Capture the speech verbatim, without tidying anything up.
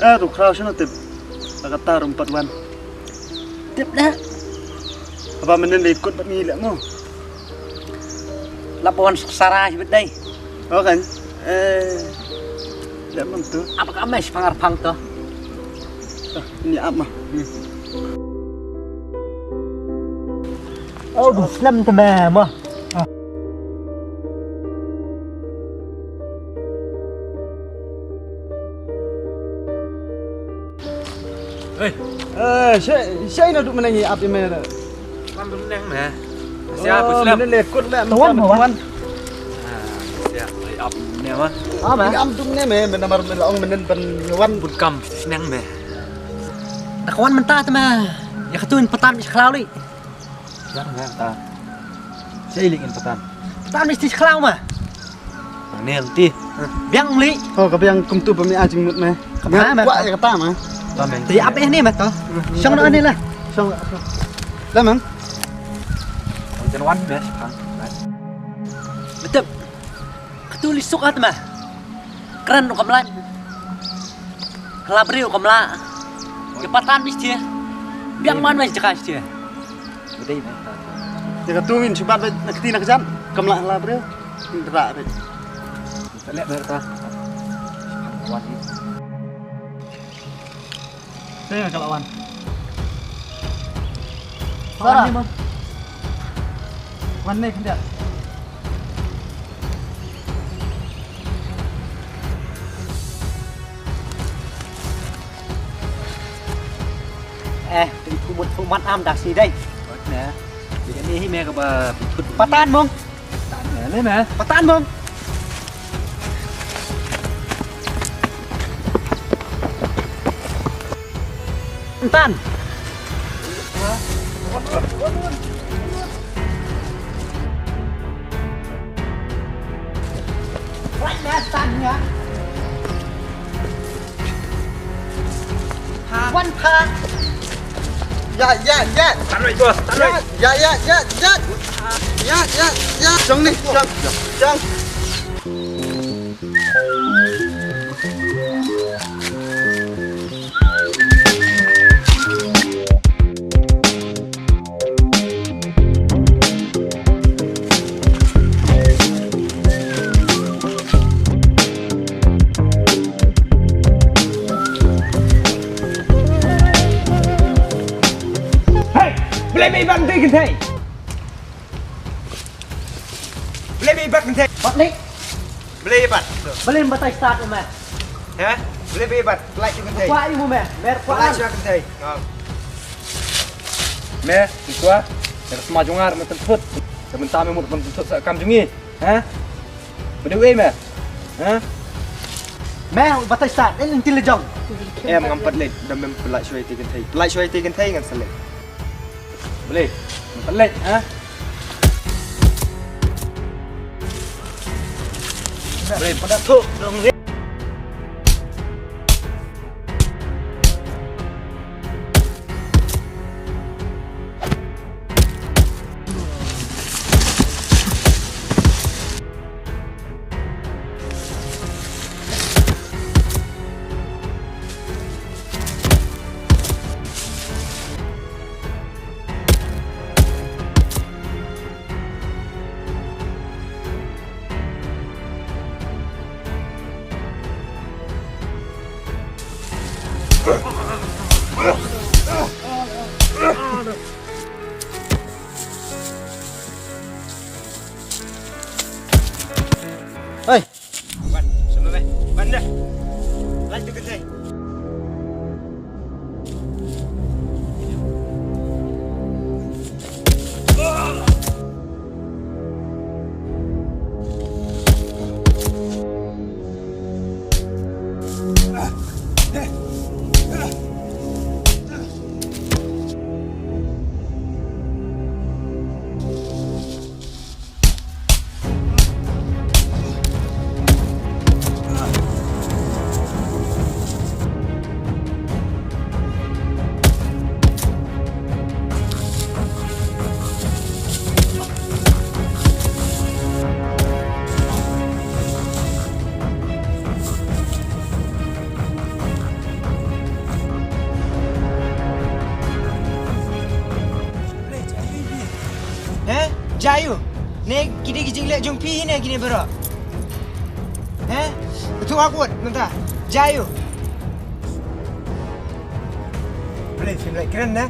Eh, ruh khraw shano tip. Ba kata ruh em pat wan. Tip da. Haba mynnin leh kut bad ngi leh mo. Lap wan sara hi bad dei. Oh kan. Eh. Leh mo tu. Apa ka mes pangar pang tu. Ah, ni apa? Hmm. Oh, du slem te me mo. Ah. Hei. Eh, shei, shei na duk meneng ap ime. Wan duk meneng me. Sia apa slem? Meneng lekut le. Tuan mo wan. Ah, sia, ai ap meneng ma. Ah, ma. Ap duk meneng me, menamar me la ong meneng ban wan. Bun kam seneng me. Dak wan menta te me. Ya katun petan is khlaw li. Biang me ta. Sa ili ngin patan. Patan mesti sekhlau ma. Nel ti. Biang li. Oh, ka biang kumtu ba mi a jingmut me. Ka ba me. Wa ya kata ma. Ti ap eh ni ma to. Shong no ni la. Shong. La man. Jan wan bes. Betul. Katu li suk at ma. Kren u kamla. Kala briew u kamla. Ke patan mesti. Biang man mesti jaka mesti. Betul. Jaka tu min sibat bet nak keti nak jan. Kamla kala briew. Indra bet. Selek bet ta. Wan. Saya ka lawan. Sara. Wan ni, Mam. Wan ni, Kyndiah. Eh, tu kumut kumat am dah si dai. Wan ni. Jadi ni hi me ka ba putut. Patan mong. Patan, eh, le me. Patan mong. Entan. Right, entan ya. Wan pha. Ya, ya, ya. Tan wei bos, tan wei. Ya, ya, ya, ya. Ya, ya, ya. Jong ni, jong, jong. Hei, balei me bat kynthei? Balei me bat kynthei? Bat ni. Balei bat? Balei batai start me? Ha? Balei bat? Lai kynthei. Kwa imu me? Mer kwa. Lai kynthei. Me, ikwa, dah semua jongar mententut. Sebentar me mut mententut sa kam jungi. Ha? Badu eh me. Ha? Me, batai start. Eh, nanti lejong. Em ngam pat leh, dam mem pelai shoi ti kynthei. Pelai shoi ti kynthei ngan selek. Boleh. Ngam pat leh, ha? Boleh, pada tu dong. Hei. Wan, sama meh. Wan dah. Lanjut ke saya. Jingleh jong phi ne kine baroh. He? Ka thung akwat mynta. Jayu. Balei phim leh kren ne?